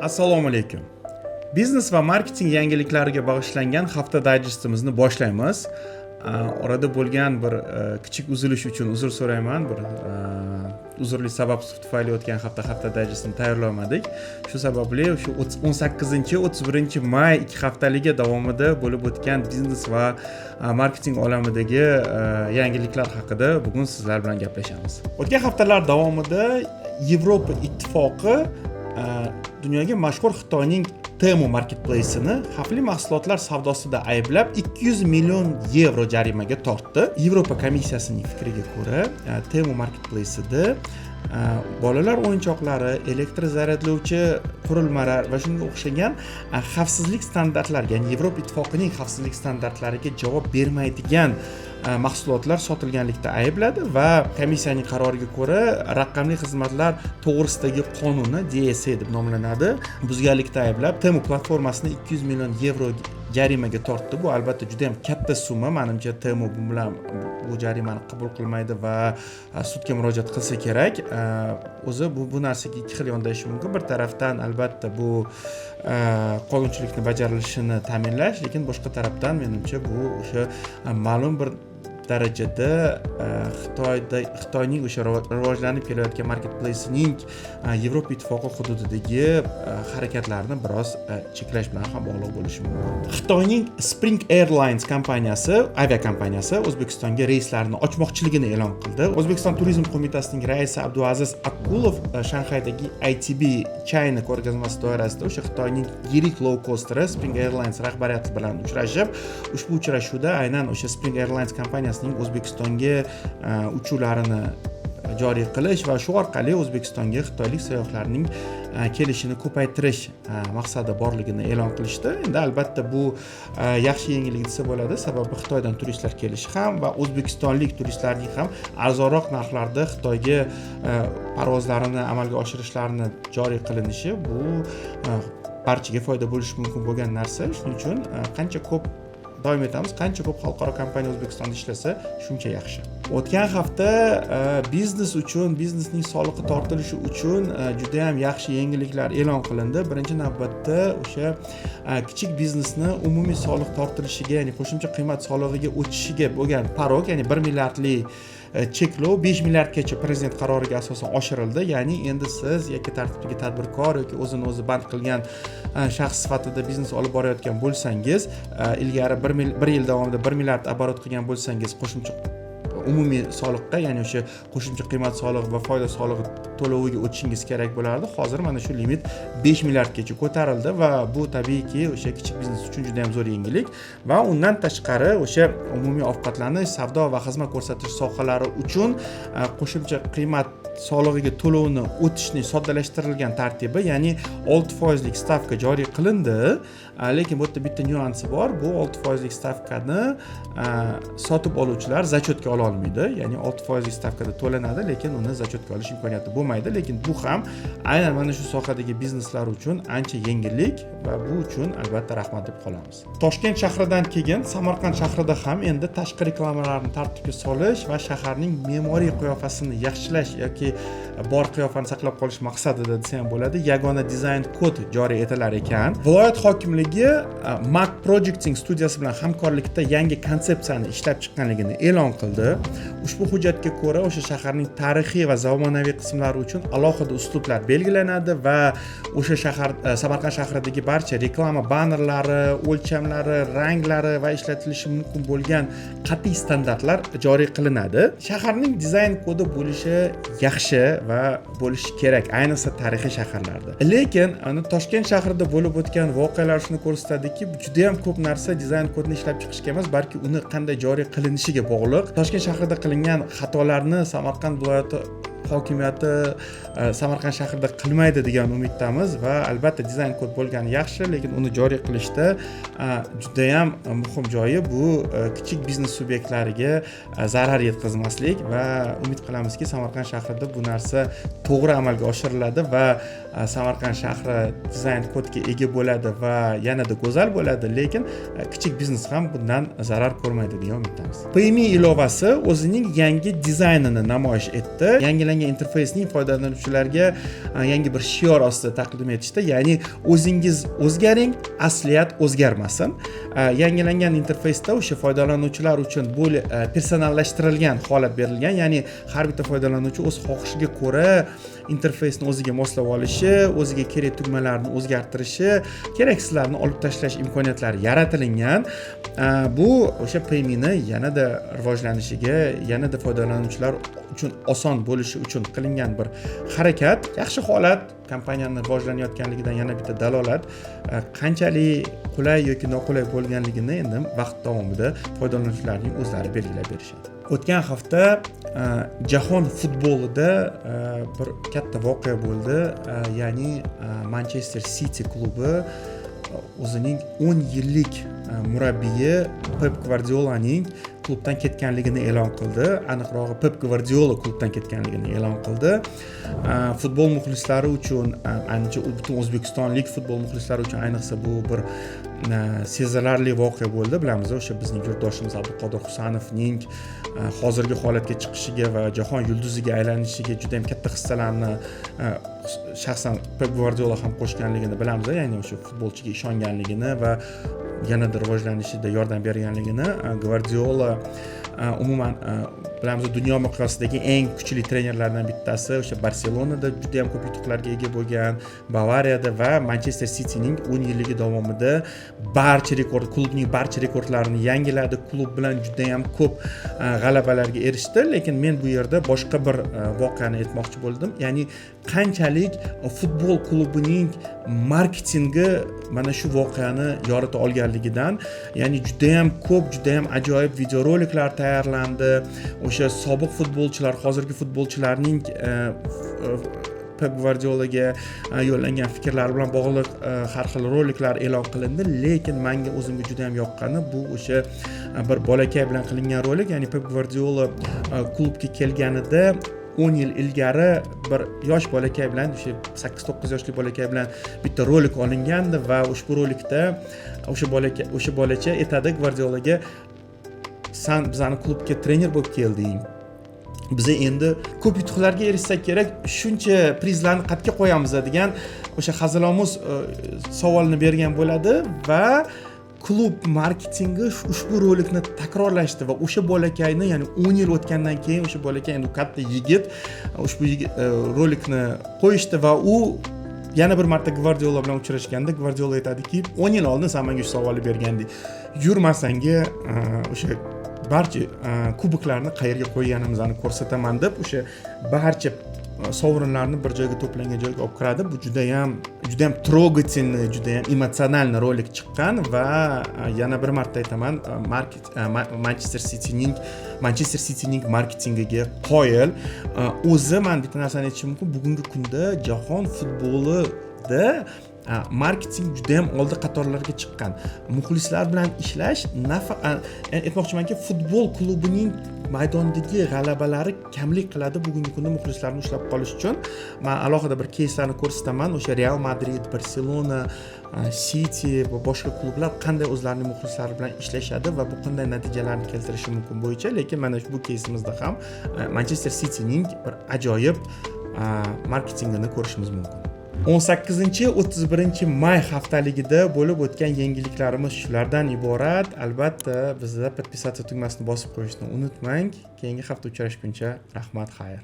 Assalomu alaykum. Biznes va marketing yangiliklariga bag'ishlangan hafta dayjestimizni boshlaymiz. Orada bo'lgan bir kichik uzilish uchun uzr so'rayman. Bir uzrli sabab tufayli o'tgan hafta hafta dayjestini tayyorlamadik. Shu sababli shu 18, 31 may 2 haftaligi davomida bo'lib o'tgan biznes va marketing olamidagi yangiliklar haqida bugun sizlar bilan gaplashamiz. O'tgan haftalar davomida Yevropa Ittifoqi dunyoga mashhur Xitoyning Temu marketplace'ini xavfli mahsulotlar savdosida ayblab, 200 million yevro jarimaga tortdi. Yevropa komissiyasining fikriga ko'ra, Temu marketplace'ida bolalar o'yinchoqlari, elektr zaryadlovchi qurilmalar va shunga o'xshagan xavfsizlik standartlariga, ya'ni Yevropa Ittifoqining xavfsizlik standartlariga javob bermaydigan mahsulotlar sotilganlikda aybladi va komissiyaning qaroriga ko'ra, raqamli xizmatlar to'g'risidagi qonunni, DSA deb nomlanadi, buzganlikda ayblab, Temu platformasini 200 million yevro jarimaga tortdi. Bu, albatta, juda yam katta summa. Manimcha, Temu bu bilan bu jarimani qabul qilmaydi va sudga murojaat qilsa kerak. O'zi bu narsaga ikki xil yondashish mumkin. Bir tarafdan, albatta, bu qonunchilikni bajarilishini ta'minlash, lekin boshqa tarafdan, menimcha, bu o'sha ma'lum bir darajada Xitoyda, Xitoyning o'sha rivojlanib kelayotgan marketplace'ining Yevropa Ittifoqi hududidagi harakatlarini biroz cheklash bilan ham bog'liq bo'lishi mumkin. Xitoyning Spring Airlines kompaniyasi, aviakompaniyasi O'zbekistonga reyslarni ochmoqchiligini e'lon qildi. O'zbekiston Turizm qo'mitasining raisi Abduaziz Akkulov Shanxaydagi ITB China ko'rgazmasi doirasida o'sha Xitoyning yirik low costeri Spring Airlines rahbariyati bilan uchrashib, ushbu uchrashuvda aynan o'sha Spring Airlines kompaniyasining O'zbekistonga uchuvlarini joriy qilish va shu orqali O'zbekistonga xitoylik sayyohlarning kelishini ko'paytirish maqsadi borligini e'lon qilishdi. Endi, albatta, bu yaxshi yangilik desa bo'ladi, sababi Xitoydan turistlar kelishi ham va o'zbekistonlik turistlarning ham arzonroq narxlarda Xitoyga parvozlarini amalga oshirishlarini joriy qilinishi, bu barchaga foyda bo'lishi mumkin bo'lgan narsa. Shuning uchun qancha ko'p, doim aytamiz, qancha ko'p xalqaro kompaniya O'zbekistonda ishlasa, shuncha yaxshi. O'tgan hafta biznes uchun, biznesning solig'i tortilishi uchun judayam yaxshi yengilliklar e'lon qilindi. Birinchi navbatda o'sha kichik biznesni umumiy soliq tortilishiga, ya'ni qo'shimcha qiymat solig'iga o'tishiga bo'lgan порог, ya'ni 1 milliardli cheklov 5 milliardgacha prezident qaroriga asosan oshirildi. Ya'ni endi siz yakka tartibdagi tadbirkor yoki o'zini o'zi band qilgan shaxs sifatida biznes olib borayotgan bo'lsangiz, ilgari bir yil davomida 1 milliard оборот qilgan bo'lsangiz, qo'shimcha umumiy soliqqa, ya'ni o'sha qo'shimcha qiymat solig'i va foyda solig'i to'loviga o'tishingiz kerak bo'lardi. Hozir mana shu limit 5 milliardgacha ko'tarildi va bu, tabiiyki, o'sha kichik biznes uchun juda yam zo'r yengillik. Va undan tashqari, o'sha umumiy ovqatlanish, savdo va xizmat ko'rsatish sohalari uchun qo'shimcha qiymat solig'iga to'lovni o'tishni soddalashtirilgan tartibi, ya'ni 6 foizlik stavka joriy qilindi. Lekin bu yerda bitta nyuansi bor: bu 6 foizlik stavkani sotib oluvchilar зачёт ga ola olmaydi, ya'ni 6 foizlik stavkada to'lanadi, lekin uni зачёт ga olish imkoniyati bo'lmaydi. Lekin bu ham aynan mana shu sohadagi bizneslar uchun ancha yengillik va bu uchun, albatta, rahmat deb qolamiz. Toshkent shahridan keyin Samarqand shahrida ham endi tashqi reklamalarni tartibga solish va shaharning me'moriy qiyofasini yaxshilash yoki bor qiyofani saqlab qolish maqsadida desa ham bo'ladi, yagona dizayn kod joriy etilar ekan. Viloyat hokimligi Mac Projecting studiyasi bilan hamkorlikda yangi konsepsiyani ishlab chiqqanligini e'lon qildi. Ushbu hujjatga ko'ra, o'sha shaharning tarixiy va zamonaviy qismlari uchun alohida uslublar belgilanadi va o'sha shahar, Samarqand shahridagi barcha reklama bannerlari o'lchamlari, ranglari va ishlatilishi mumkin bo'lgan qat'iy standartlar joriy qilinadi. Shaharning dizayn kodi bo'lishi yaxshi va bo'lishi kerak, ayniqsa tarixiy shaharlarda. Lekin ana Toshkent shahrida bo'lib o'tgan voqealar shuni ko'rsatadiki, juda yam ko'p narsa dizayn kodini ishlab chiqishga emas, balki uni qanday joriy qilinishiga bog'liq. Toshkent shahrida qilingan xatolarni Samarqand viloyati hokimiyati Samarqand shahrida qilmaydi degan umiddamiz. Va, albatta, dizayn kod bo'lgani yaxshi, lekin uni joriy qilishda judayam muhim joyi bu kichik biznes subyektlariga zarar yetkazmaslik. Va umid qilamizki, Samarqand shahrida bu narsa to'g'ri amalga oshiriladi va Samarqand shahri dizayn kodga ega bo'ladi va yanada go'zal bo'ladi, lekin kichik biznes ham bundan zarar ko'rmaydi degan umiddamiz. Payme ilovasi o'zining yangi dizaynini namoyish etdi. Yangilangan Yangilangan interfeysning foydalanuvchilarga yangi bir shior ostida taqdim etishdi, ya'ni "O'zingiz o'zgaring, asliyat o'zgarmasin". Yangilangan interfeysda o'sha foydalanuvchilar uchun более personallashtirilgan holat berilgan, ya'ni har bitta foydalanuvchi o'z xohishiga ko'ra interfeysni o'ziga moslab olishi, o'ziga kerak tugmalarni o'zgartirishi, keraksizlarni olib tashlash imkoniyatlari yaratilingan. Bu o'sha Paymeni yanada rivojlanishiga, yanada foydalanuvchilar uchun oson bo'lishi uchun qilingan bir harakat. Yaxshi holat, kompaniyani rivojlanayotganligidan yana bitta dalolat. Qanchalik qulay yoki noqulay bo'lganligini endi vaqt davomida foydalanuvchilarning o'zlari belgilab berishadi. O'tgan hafta jahon futbolida bir katta voqea bo'ldi, ya'ni Manchester City klubi o'zining 10 yillik murabbiyi Pep Gvardiolaning klubdan ketganligini e'lon qildi. Aniqrog'i, Pep Gvardiola klubdan ketganligini e'lon qildi. Futbol muxlislari uchun, ancha butun o'zbekistonlik futbol muxlislari uchun ayniqsa bu bir sezilarli voqea bo'ldi. Bilamiz, o'sha bizning yurtdoshimiz Abduqodir Husanovning hozirgi holatga chiqishiga va jahon yulduziga aylanishiga juda yam katta hissalarni shaxsan Pep Gvardiola ham qo'shganligini bilamiz, ya'ni o'sha futbolchiga ishonganligini va yanada rivojlanishida yordam berganligini. Gvardiola umuman, bilamiz, dunyo miqyosidagi eng kuchli trenerlardan bittasi. O'sha Barselonada juda yam ko'p yutuqlarga ega bo'lgan, Bavariyada va Manchester Cityning 10 yilligi davomida barcha rekord, klubning barcha rekordlarini yangiladi, klub bilan juda yam ko'p g'alabalarga erishdi. Lekin men bu yerda boshqa bir voqeani aytmoqchi bo'ldim, ya'ni qanchalik futbol klubining marketingi mana shu voqeani yorita olganligidan. Ya'ni judayam ko'p, judayam ajoyib videoroliklar tayyorlandi, o'sha sobiq futbolchilar, hozirgi futbolchilarning Pep Gvardiolaga yo'llangan fikrlari bilan bog'liq har xil roliklar e'lon qilindi. Lekin manga o'zimga juda yam yoqqani bu o'sha bir bolakay bilan qilingan rolik, ya'ni Pep Gvardiola klubga kelganida 10 yil ilgari bir yosh bolakay bilan, o'sha 8-9 yoshli bolakay bilan bitta rolik olingandi va ushbu rolikda o'sha bolakay, o'sha bolacha aytadi Gvardiolaga: "San bizani klubga trener bo'lib kelding, biza endi ko'p yutuqlarga erishsak kerak, shuncha prizlarni qayerga qo'yamiz?" degan o'sha hazilomuz savolni bergan bo'ladi. Va klub marketingi ushbu rolikni takrorlashdi va o'sha bolakayni, ya'ni 10 yil o'tgandan keyin o'sha bolakay endi katta yigit, ushbu yigit rolikni qo'yishdi va u yana bir marta Gvardiola bilan uchrashganda Gvardiola aytadiki: "10 yil oldin san menga shu savolni berganding, yur, man sanga o'sha barcha kuboklarni qayerga qo'yganimizni ko'rsataman", deb o'sha barcha sovrinlarni bir joyga to'plangan joyga olib kiradi. Bu judayam трогательный, judayam эмоциональный rolik chiqqan va yana bir marta aytaman, market Manchester Cityning marketingiga qoyil. O'zi man bitta narsani aytishim mumkin: bugungi kunda jahon futbolida marketing judayam oldi qatorlarga chiqqan. Muxlislar bilan ishlash nafaqat, aytmoqchimanki, futbol klubining maydondagi g'alabalari kamlik qiladi bugungi kunda muxlislarni ushlab qolish uchun. Man alohida bir keyslarni ko'rsataman, o'sha Real Madrid, Barselona, City va boshqa klublar qanday o'zlarining muxlislari bilan ishlashadi va bu qanday natijalarni keltirishi mumkin bo'yicha. Lekin mana bu keysimizda ham Manchester Cityning bir ajoyib marketingini ko'rishimiz mumkin. 18-31 may haftaligida bo'lib o'tgan yangiliklarimiz shulardan iborat. Albatta, bizda подписаться tugmasini bosib qo'yishni unutmang. Keyingi hafta uchrashguncha rahmat, xayr.